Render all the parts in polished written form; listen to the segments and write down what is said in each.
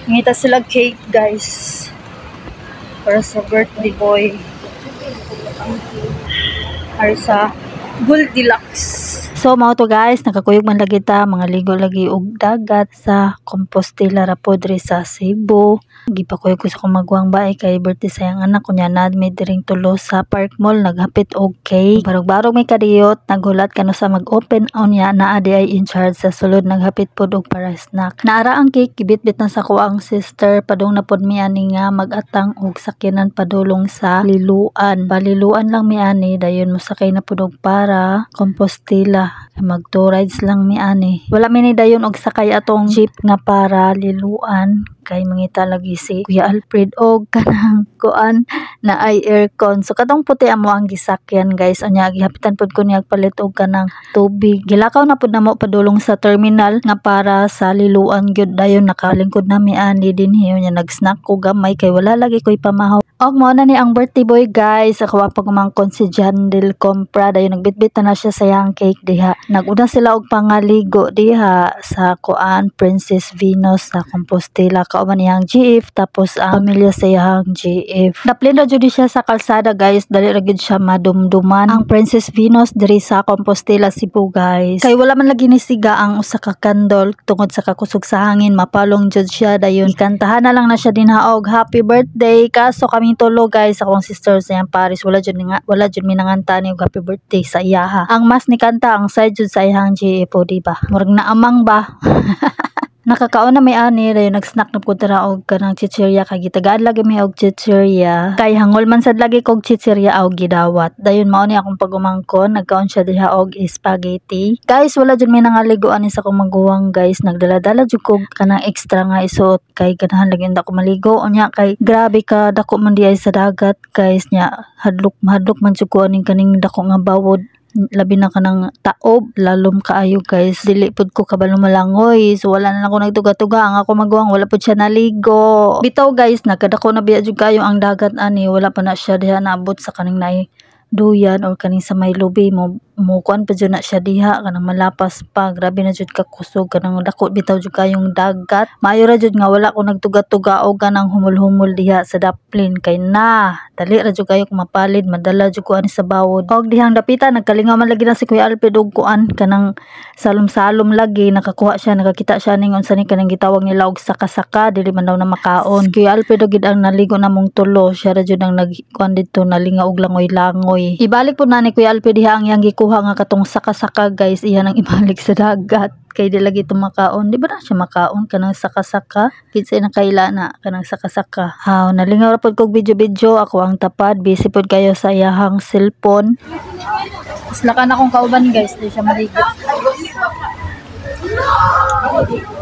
Ngita sila cake, guys. Para sa birthday boy. Para sa Goldilocks. So mao to, guys, nakakuyog man lagi ta, mga ligo lagi og dagat sa Compostela ra pod diri sa Cebu. Gipakuyog ko sa akong maguwang bae kay birthday sa iyang anak, kunya naa mi diring tulo sa Park Mall naghapit og cake. Barog-barog may kadiyot, naghulat kano sa mag-open, unya naa di ay in charge sa sulod, naghapit pod og para snack. Naara ang cake, gibitbit na sa akoang sister, padung na pod mi ani nga mag-atang og sakyanan padulong sa Liloan. Paliloan lang mi ani, dayon mosakay na pod og para Compostela. Mag two rides lang mi ani. Wala mi ni dayon og sakay atong jeep nga para Liloan kay mangita lagi si Kuya Alfred og kanang kuan na ay aircon. So katong puti amo ang gisakyan, guys. Unya gihapitan pod ko niya palit og kanang tubig. Gilakaw na pod namo padulong sa terminal nga para sa Liloan gyud. Dayon nakalingkod nami ani dinhi, unya nag-snack ko gamay kay wala lagi ko'y pamahaw. Og mao na ni ang birthday boy, guys. Ako ang pagumangkon si John Del Compra. Dayon nagbitbit na na siya sa iyang cake diha. Naguna sila og pangaligo diha sa kuan, Princess Venus sa Compostela. Kauban niyang GF, tapos ang pamilya sa iyang GF. Daplin ra jud siya sa kalsada, guys. Dali ra gyud siya madumduman. Ang Princess Venus diri sa Compostela, Cebu, guys. Kay wala man lagi ni siga ang usa ka candle tungod sa kakusog sa hangin, mapalong jud siya. Dayon kantahan na lang na siya dinha og happy birthday. Kaso kaming tulo, guys, akong sister sa iyang Paris, wala jud mi nanganta ni og happy birthday sa iyaha. Ang mas ni kanta ang side jud sa iyang GF o, di ba? Murag naamang ba? Nakakaon na may ani, dayon nag-snack na pud tara og kanang chichirya kay gitagaan lagi mi og chichirya. Kay hangol man sad lagi kog chichirya og gidawat. Dayon mao ni akong pagumangkon, nagkaon siya diha og spaghetti. Guys, wala jud mi nangaligo ani sa akong maguwang, guys. Nagdala-dala jud kog kanang extra nga isuot kay ganahan lagi unta ko maligo. Unya kay grabe ka dako man di ay sa dagat, guys, nya hadlok mahadlok man jud ko aning kaning dako nga bawod, labi na kanang taob, lalom kaayo, guys. Dili pud ko kabalo malangoy, so wala na lang ako nagtuga-tuga. Ang ako maguwang, wala pud siya naligo bitaw, guys. Nagkadako na biya jud kayo ang dagat ani, wala pa na siya diha naabot sa kaning naay duyan or kaning sa may lubi mo mo kuan pa jud na siya diha, kanang malapas pa. Grabe na jud kakusog, kanang dako bitaw jud kayong dagat. Maayo ra jud nga wala ko nagtuga-tuga og kanang humol-humol diha sa daplin kay na dali ra jud kayo kung mapalid, madala jud ko ani sa bawod. Og dihang dapita, nagkalingaw man lagi na si Kuya Alfred og kuan, kanang salom-salom lagi. Nakakuha siya, nakakita siya ning unsa ni kanang gitawag nila og saka-saka, dili man daw na makaon. Si Kuya Alfred gid ang naligo namong tulo, siya ra jud ang nagkuan didto, nalingaw og langoy-langoy. Ibalik po na ni Kuya Alfred diha ang iyang gikuha nga katong saka-saka, guys. Iya nang ibalik sa dagat kay di lagi makaon. Di ba na siya makaon kanang saka-saka? Kinsay nakaila na kanang saka-saka? Haw, nalingaw ra pod kog video-video. Ako ang tapad, busy pod kayo sa iyahang cellphone. Islakan akong kauban, guys, di siya maligo.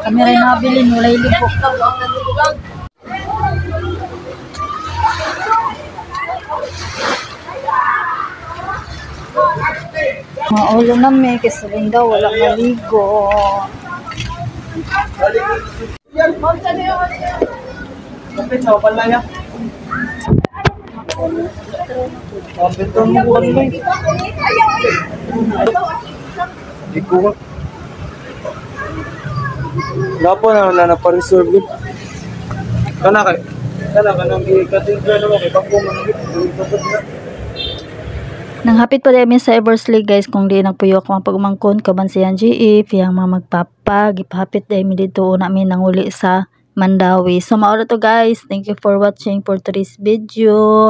Kami rin nabilin, walay ligo. Maulo na mi, kasi Linda wala maligo. Gapo na na na pa-reserve. Kana kay kana kanang gikatimpla naman kay bangko man gid. Nanghapit pa mi sa Eversley, guys, kung di nagpuyo ako ang pagumangkon kaban siyang GF, yang mga magpapa, gipahapit dahil mi dito, una mi nanguli sa Mandawi. So maura to, guys. Thank you for watching for today's video.